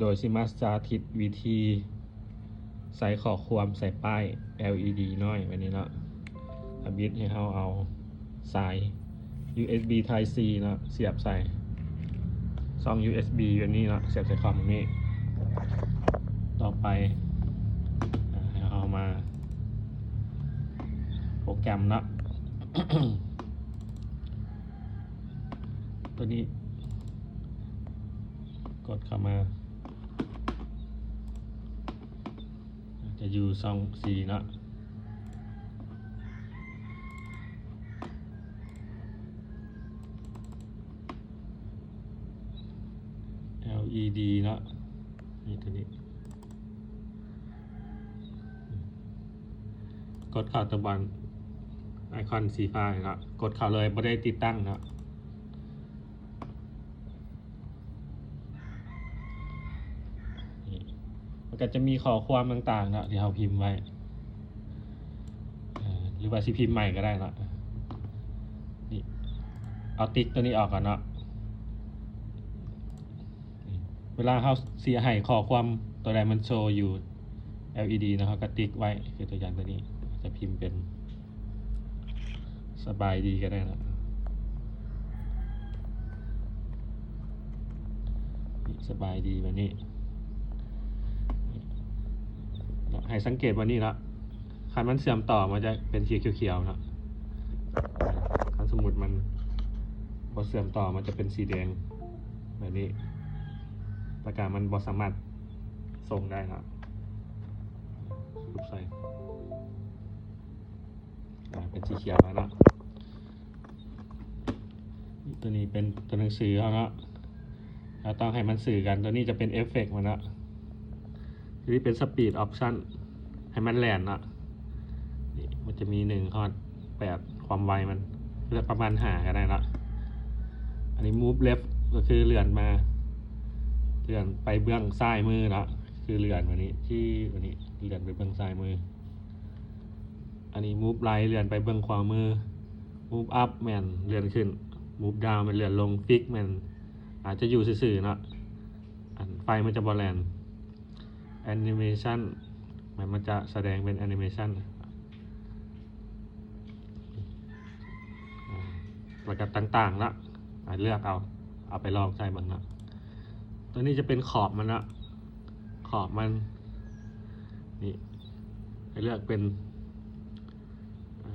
ໂດຍຊິມາສາທິດວິທີໃສ່ຂໍ້ຄວາມໃສ່ປ້າຍ ແອລອີດີ ນ້ອຍແບບນີ້ເນາະ. ທຳອິດໃຫ້ເຮົາເອົາສາຍ ຢູເອັສບີ Type C ເນາະ ສຽບໃສ່ຊ່ອງ ຢູເອັສບີ ແບບນີ້ເນາະ ສຽບໃສ່ຄອມແບບນີ້. ຕໍ່ໄປ ອາ ໃຫ້ເຮົາມາໂປຣແກຣມເນາະ ຕົວນີ້ ກົດເຂົ້າມາ ຈະຢູ່ຊ່ອງ C ເນາະ ແອລອີດີ ເນາະ ນີ້ ຕົວນີ້ ກົດເຂົ້າຕົວບ່ອນໄອຄອນສີຟ້ານີ້ເນາະ ກົດເຂົ້າເລີຍ ບໍ່ໄດ້ຕິດຕັ້ງເນາະ. ນີ້ ມັນກໍຈະມີຂໍ້ຄວາມຕ່າງໆເນາະ ທີ່ເຮົາພິມໄວ້ ເອີ ຫຼືວ່າຊິພິມໃໝ່ກໍໄດ້ເນາະ. ນີ້ ເອົາຕິກຕົວນີ້ອອກກ່ອນເນາະ. ນີ້ ເວລາເຮົາຊິໃຫ້ຂໍ້ຄວາມຕົວໃດມັນໂຊຢູ່ ແອລອີດີ ເນາະ ເຮົາກໍຕິກໄວ້ ຄືຕົວຢ່າງຕົວນີ້ ຈະພິມເປັນ ສະບາຍດີກໍໄດ້ເນາະ ນີ້ ສະບາຍດີແບບນີ້ເນາະ. ໃຫ້ສັງເກດວ່ານີ້ເນາະ ຄັນມັນເຊື່ອມຕໍ່ມັນຈະເປັນສີຂຽວໆເນາະ ຄັນສົມມຸດມັນບໍ່ເຊື່ອມຕໍ່ມັນຈະເປັນສີແດງແບບນີ້ ແລ້ວກະມັນບໍ່ສາມາດສົ່ງໄດ້ເນາະ. ສະຫຼຸບໃສ່ ອາ ເປັນສີຂຽວແລ້ວເນາະ. ຕົວນີ້ເປັນຕົວໜັງສືເຮົາເນາະ ເຮົາຕ້ອງໃຫ້ມັນສື່ກັນ. ຕົວນີ້ຈະເປັນເອຟເຟັກມັນເນາະ ຕົວນີ້ເປັນສະປີດອອບຊັນ ໃຫ້ມັນແລ່ນເນາະ. ນີ້ ມັນຈະມີໜຶ່ງຮອດແປດ ຄວາມໄວມັນ ເລືອກປະມານຫ້າກໍໄດ້ເນາະ. ອັນນີ້ມູຟເລັບ ກໍຄືເລື່ອນມາ ເລື່ອນໄປເບື້ອງຊ້າຍມືເນາະ ຄືເລື່ອນມານີ້ ທີ່ ອັນນີ້ເລື່ອນໄປເບື້ອງຊ້າຍມື. ອັນນີ້ມູຟໄລ ເລື່ອນໄປເບື້ອງຂວາມື, ມູຟອັບ ແມ່ນເລື່ອນຂຶ້ນ, ມູຟດາວ ແມ່ນເລື່ອນລົງ, ຟິກ ແມ່ນອາດຈະຢູ່ຊື່ໆເນາະ ອັນໄຟມັນຈະບໍ່ແລ່ນ, ແອນິເມຊັນ ແມ່ນມັນຈະສະແດງເປັນແອນິເມຊັນ ອາ ແລ້ວກໍຕ່າງໆເນາະ ອາ ເລືອກເອົາ ເອົາໄປລອງໃຊ້ເບິ່ງເນາະ. ຕົວນີ້ຈະເປັນຂອບມັນເນາະ ຂອບມັນ ນີ້ ໃຫ້ເລືອກເປັນ ອ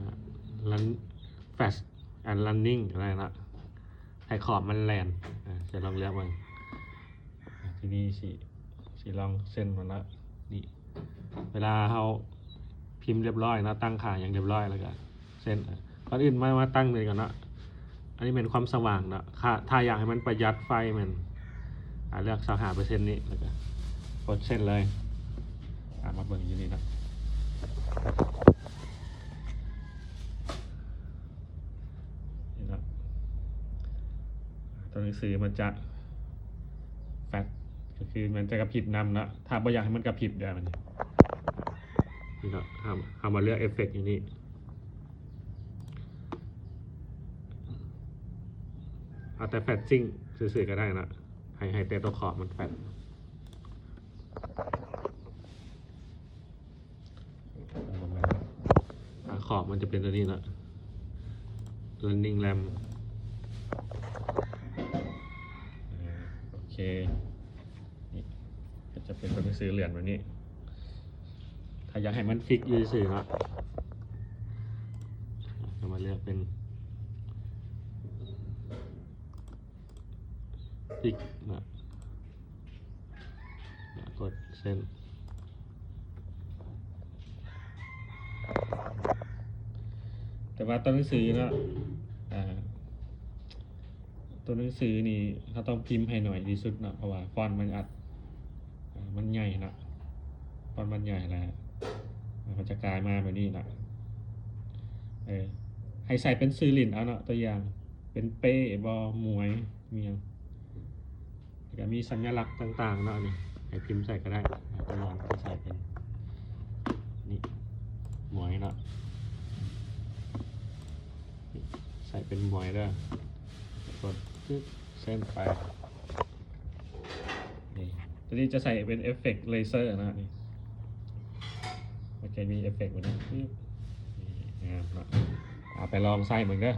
າ fast and running ກໍໄດ້ເນາະ ໃຫ້ຂອບມັນແລ່ນ ອາ ຈະລອງເລືອກເບິ່ງ ອາ ທີນີ້ຊິ ຊິລອງເຊັນມັນເນາະ. ນີ້ ເວລາເຮົາພິມຮຽບຮ້ອຍເນາະ ຕັ້ງຄ່າຫຍັງຮຽບຮ້ອຍ ແລ້ວກໍເຊັນ. ອາ ກ່ອນອື່ນມາ ມາຕັ້ງນີ້ກ່ອນເນາະ ອັນນີ້ແມ່ນຄວາມສະຫວ່າງເນາະ ຖ້າ ຖ້າຢາກໃຫ້ມັນປະຢັດໄຟແມ່ນ ອາ ເລືອກຊາວຫ້າເປີເຊັນນີ້ ແລ້ວກໍກົດເຊັນເລີຍ. ອາ ມາເບິ່ງຢູ່ນີ້ເນາະ ນີ້ເນາະ ຕົວໜັງສືມັນຈະ fast ກໍຄືມັນຈະກະພິບນຳເນາະ ຖ້າບໍ່ຢາກໃຫ້ມັນກະພິບເດີ ນີ້ເນາະ ເຮົາ ເຮົາມາເລືອກເອຟເຟັກຢູ່ນີ້ ເອົາແຕ່ flashing ຊື່ໆກໍໄດ້ເນາະ ໃຫ້ ໃຫ້ແຕ່ຕົວຂອບມັນ flash ອາ ຂອບມັນຈະເປັນຕົວນີ້ເນາະ running lamp ອາ ໂອເຄ ນີ້ ກໍຈະເປັນຕົວໜັງສືເລື່ອນແບບນີ້. ຖ້າຢາກໃຫ້ມັນຟິກຢູ່ຊື່ເນາະ ເຮົາມາເລືອກເປັນຟິກເນາະ ແລ້ວກົດເຊັນ. ແຕ່ວ່າຕົວໜັງສືເນາະ ອາ ຕົວໜັງສືນີ້ເຮົາຕ້ອງພິມໃຫ້ໜ້ອຍທີ່ສຸດເນາະ ເພາະວ່າຟອນມັນອາດ ອາ ມັນໃຫຍ່ເນາະ ຟອນມັນໃຫຍ່ ແລ້ວມັນຈະກາຍມາແບບນີ້ເນາະ. ເອີ ໃຫ້ໃສ່ເປັນຊື່ຫຼິ້ນເອົາເນາະ ຕົວຢ່າງເປັນເປ້ບໍ ໝວຍ ມີຫຍັງ ແລ້ວກໍມີສັນຍະລັກຕ່າງໆເນາະ ນີ້ໃຫ້ພິມໃສ່ກໍໄດ້ ຕົວຢ່າງໃສ່ເປັນ ນີ້ ໝວຍເນາະ ໃສ່ເປັນໝວຍເດີ ກົດປຶບ ເຊັນໄປ ນີ້ ຕົວນີ້ຈະໃສ່ເປັນເອຟເຟັກເລເຊີນະ ນີ້ ມັນຈະມີເອຟເຟັກແບບນີ້ ປຶບ ນີ້ ງາມເນາະ. ເອົາໄປລອງໃຊ້ເບິ່ງເດີ.